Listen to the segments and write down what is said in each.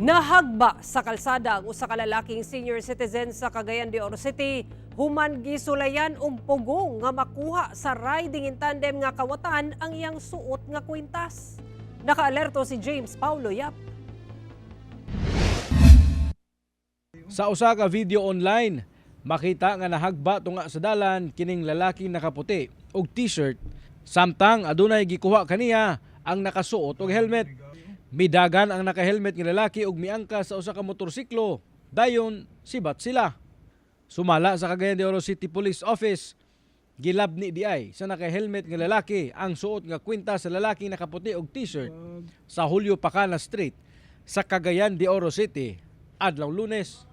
Nahagba sa kalsada ang usa ka lalaking senior citizen sa Cagayan de Oro City human gisulayan og pugong nga makuha sa riding in tandem nga kawatan ang iyang suot nga kwintas. Nakaalerto si James Paulo Yap. Sa usa ka video online, makita nga nahagba tunga sa dalan kining lalaking nakaputi og t-shirt samtang adunay gikuha kaniya ang nakasuot og helmet. Midagan ang naka-helmet nga lalaki og miangkas sa usa ka motorsiklo. Dayon sibat sila. Sumala sa Cagayan de Oro City Police Office, gilabni diay sa naka-helmet nga lalaki ang suot nga kwintas sa lalaking nakaputi og t-shirt sa Julio Pacana Street sa Cagayan de Oro City adlaw Lunes.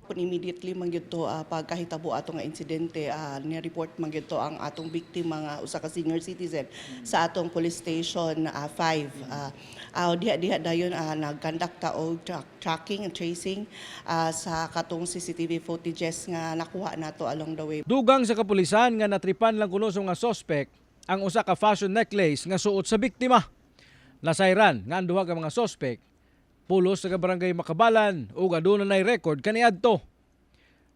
Kung immediately man gyud to pagkahitabo ato nga insidente, ni-report man gyud to ang atong biktima nga usa ka senior citizen sa atong police station 5. Diha diha dayon nag-conduct ta og tracking and tracing sa katong CCTV footages nga nakuha nato along the way. Dugang sa kapulisan nga natripan lang kuno sa mga suspect ang usa ka fashion necklace nga suot sa biktima. Nasayran nga ang duha ka mga suspect pulos sa barangay Makabalan ug aduna nay record kaniadto.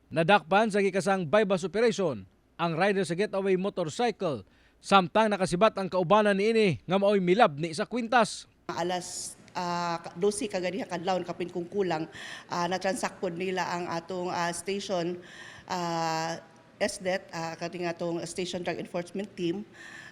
Nadakpan sa gikasang buy-bust operation ang rider sa getaway motorcycle samtang nakasibat ang kaubanan niini nga maoy milabni sa kwintas. Alas 12 kaganiha kadlawon kapin kung kulang, na-transact pod nila ang atong station SDET, kating atong Station Drug Enforcement Team,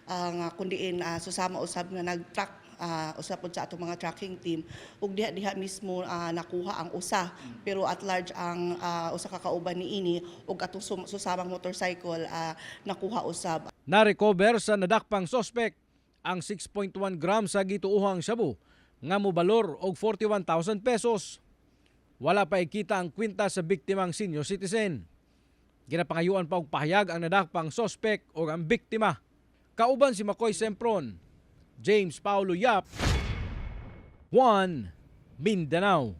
nga kundiin susama usab nga nag-track usab pod sa atong mga tracking team ug diha diha mismo nakuha ang usa, pero at large ang usa ka kauban niini ug atong susamang motorcycle nakuha usab. Na-recover sa nadakpang suspect ang 6.1 grams sa gituohang shabu nga mobalor og 41,000 pesos. Wala pa ikita ang kwintas sa biktimang senior citizen. Ginapangayuan pa og pahayag ang nadakpang suspect o ang biktima. Kauban si Makoy Sempron, James Paulo Yap, 1 Mindanao.